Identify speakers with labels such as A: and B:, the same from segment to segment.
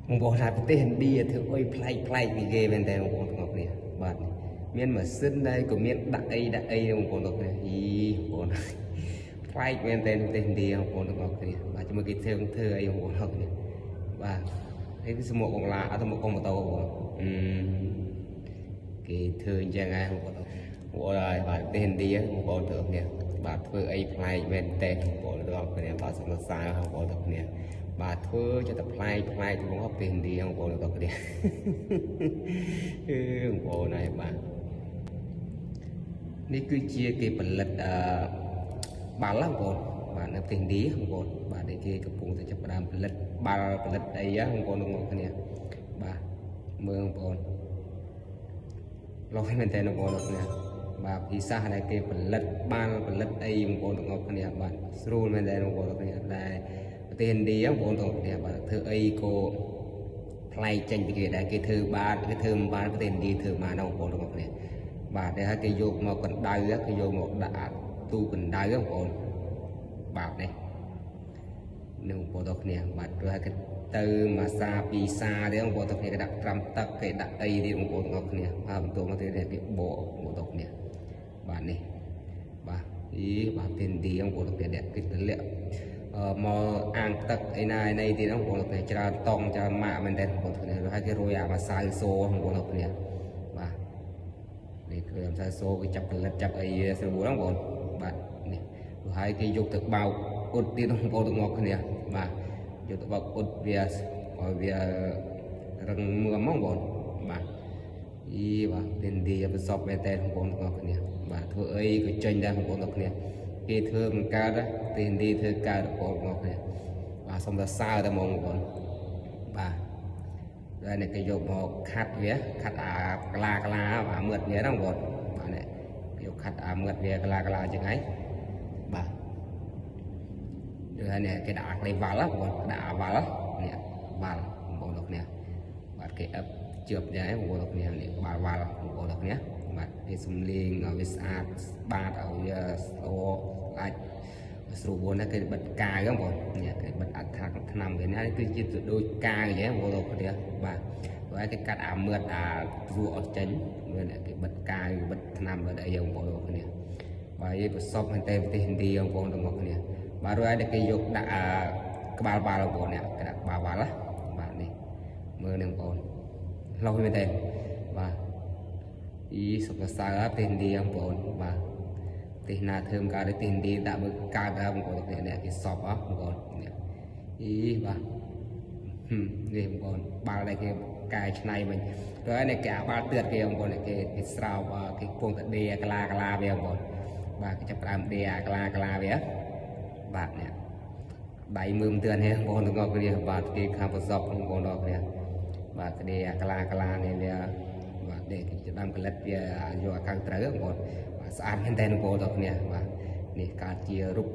A: បងប្អូនថាប្រទេសឥណ្ឌាធ្វើអុយប្លែកប្លែកពីគេមែនតើបងប្អូនទាំងអស់គ្នាបាទមានម៉ាស៊ីនដែរក៏មានដាក់អីដាក់អីបងប្អូនទាំងអស់គ្នាអីបងប្អូនប្លែកមែនតើប្រទេសឥណ្ឌាបងប្អូនទាំងអស់គ្នាបាទជាមួយគេធ្វើធ្វើអីបងប្អូនទាំងអស់គ្នាបាទហើយគឺសមុទ្រកងឡាអត់សមុទ្រកុំម៉ូតូបងប្អូនអឺគេធ្វើអញ្ចឹងហ៎បងប្អូនបងប្អូនហើយបាទប្រទេសឥណ្ឌាបងប្អូនទាំងអស់គ្នាបាទធ្វើអីប្លែកមែនតើបងប្អូនទាំងអស់គ្នាបាទសូមសរសើរបងប្អូនទាំងគ្នាបាទធ្វើចិត្តតែប្លែកប្លែកបងប្អូនប្រទេសឥណ្ឌាបងប្អូនទាំងអស់គ្នាគឺបងប្អូនហើយបាទនេះគឺជាគេផលិតអឺបាល់បងប្អូនបាទនៅប្រទេសឥណ្ឌាបងប្អូនបាទនេះគេកំពុងតែចាប់ផ្ដើមផលិតបាល់ផលិតអីបងប្អូនទាំងអស់គ្នាបាទមើលបងប្អូនឡយមែនតើបងប្អូនទាំងគ្នាបាទពិសាសដែលគេផលិតបាល់ផលិតអីបងប្អូនទាំងអស់គ្នាបាទស្រួលមែនតើបងប្អូនទាំងគ្នាដែលប្រទេសឥណ្ឌាបងប្អូនទាំងគ្នាបាទធ្វើអីក៏ប្លែកចេញពីគេដែរគេធ្វើបានគេធ្វើមិនបានប្រទេសឥណ្ឌាធ្វើបានបងប្អូនទាំងអស់គ្នាបាទតែហើយគេយកមកកណ្ដៅគេយកមកដាក់ទូកណ្ដៅបងប្អូនបាទនេះនឹងបងប្អូនទាំងគ្នាបាទព្រោះហើយគេទៅមួយសាពីរសាទេបងប្អូនទាំងគ្នាគេដាក់ត្រាំទឹកគេដាក់អីទៀតបងប្អូនទាំងអស់គ្នាបាទបន្ទាប់មកទៀតគេបកបងប្អូនទាំងគ្នាបាទនេះបាទអីបាទប្រទេសឥណ្ឌាបងប្អូនទាំងគ្នាគេទម្លាក់មកអាងទឹកអីណាអីណីទៀតបងប្អូនទាំងគ្នាច្រើនតង់ច្រើនម៉ាក់មែនតើបងប្អូនទាំងគ្នាហើយគេរយអាម្សៅសូបងប្អូនទាំងគ្នាបាទនេះគឺម្សៅសូគេចាប់ផលិតចាប់អីស្រួលបងប្អូនបាទនេះហើយគេយកទៅបោកអ៊ុតទៀតបងប្អូនទាំងអស់គ្នាបាទយកទៅបោកអ៊ុតវាឲ្យវារឹងមាំបងប្អូនបាទអីបាទឥណ្ឌាប្រសពមែនតើបងប្អូនទាំងអស់គ្នាបាទធ្វើអីក៏ចេញដែរបងប្អូនទាំងគ្នាគេធ្វើមិនកើតទេឥណ្ឌាធ្វើកើតបងប្អូនទាំងអស់គ្នាបាទសូមសរសើរតែហ្មងបងប្អូនបាទហើយនេះគេយកមកខាត់វាខាត់អាក្លាក្លាអាមឿតវាហ្នឹងបងប្អូនបាទនេះយកខាត់អាមឿតវាក្លាក្លាចឹងហើយបាទហើយនេះគេដាក់អាក្លេវ៉ាល់បងប្អូនដាក់អាវ៉ាល់នេះវ៉ាល់បងប្អូនទាំងគ្នាបាទគេអឹបជឿបដែរបងប្អូនទាំងគ្នានេះក្បាលវ៉ាល់បងប្អូនទាំងគ្នាបាទគេសំលេងឲ្យវាស្អាតបាតឲ្យវាស្លោអាចស្រួលណាគេបិទកាវបងប្អូននេះគេបិទអដ្ឋាថ្នាំគេនេះគឺជាទៅដូចកាវអញ្ចឹងបងប្អូនទាំងគ្នាបាទហើយគេកាត់អាមឿតអាស្រួលអត់ចេញមើលគេបិទកាវបិទថ្នាំបិទអីបងប្អូនទាំងគ្នាបាទឯប្រសពមែនតើប្រទេសឥណ្ឌាបងប្អូនទាំងអស់គ្នាបាទរួចហើយគេយកដាក់អាក្បាលវ៉ាល់បងប្អូននេះគេដាក់ក្បាលវ៉ាល់ណាបាទនេះមើលនេះបងប្អូនឡយមែនតើបាទអ៊ីសុខសើប្រទេសឥណ្ឌាបងប្អូនបាទប្រទេសណាធ្វើកើតប្រទេសឥណ្ឌាដាក់មើលកើតដែរបងប្អូនទាំងនេះគេសពអស់បងប្អូននេះអ៊ីបាទនេះបងប្អូនបាល់ដែលគេកែច្នៃវិញព្រោះនេះគេអាបាល់ទឿតគេបងប្អូនគេគេស្រោបគេពងតែដេក្លាក្លាវាបងប្អូនបាទគេចាប់ផ្ដើមដេអាក្លាក្លាវាបាទនេះដៃមើមទឿនហេបងប្អូនទាំងអស់គ្នាបាទគេខាងប្រសពបងប្អូនទាំងអស់គ្នាបាទគេដេអាក្លាក្លានេះវាបាទដេគេដើមកលិតវាយកអាខាងត្រូវបងប្អូនបាទស្អាតមែនតើបងប្អូនទាំងគ្នាបាទនេះកើតជារូប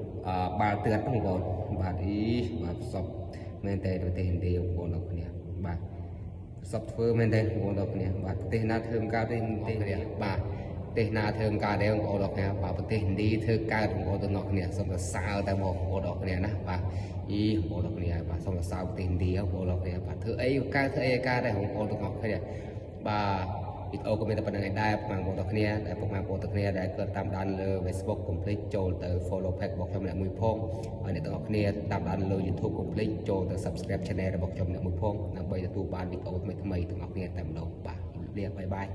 A: បាល់ទឿតបងប្អូនបាទអីបាទប្រសពមែនតើប្រទេសឥណ្ឌាបងប្អូនទាំងគ្នាបាទប្រសពធ្វើមែនតើបងប្អូនទាំងគ្នាបាទប្រទេសណាធ្វើកើតទេប្រទេសគ្នាបាទប្រទេសណាធ្វើកើតទេបងប្អូនទាំងគ្នាបាទប្រទេសឥណ្ឌាធ្វើកើតបងប្អូនទាំងគ្នាសូមសរសើរតែមកបងប្អូនទាំងគ្នាណាបាទអីបងប្អូនទាំងគ្នាបាទសូមសរសើរប្រទេសឥណ្ឌាបងប្អូនទាំងគ្នាបាទធ្វើអីក៏កើតធ្វើអីកើតដែរបងប្អូនទាំងគ្នាបាទវីដេអូក៏មានតែប៉ុណ្្នឹងឯងដែរពុកម៉ែបងប្អូនទាំងគ្នាដែលពុកម៉ែបងប្អូនទាំងគ្នាដែលគាត់តាមដានលើ Facebook កុំភ្លេចចូលទៅ follow page របស់ខ្ញុំម្នាក់មួយផងហើយអ្នកទាំងអស់គ្នាតាមដានលើ YouTube កុំភ្លេចចូលទៅ subscribe channel របស់ខ្ញុំម្នាក់មួយផងដើម្បីទទួលបានវីដេអូថ្មីៗទាំងអស់គ្នាតែម្ដងបាទជម្រាបលា bye bye.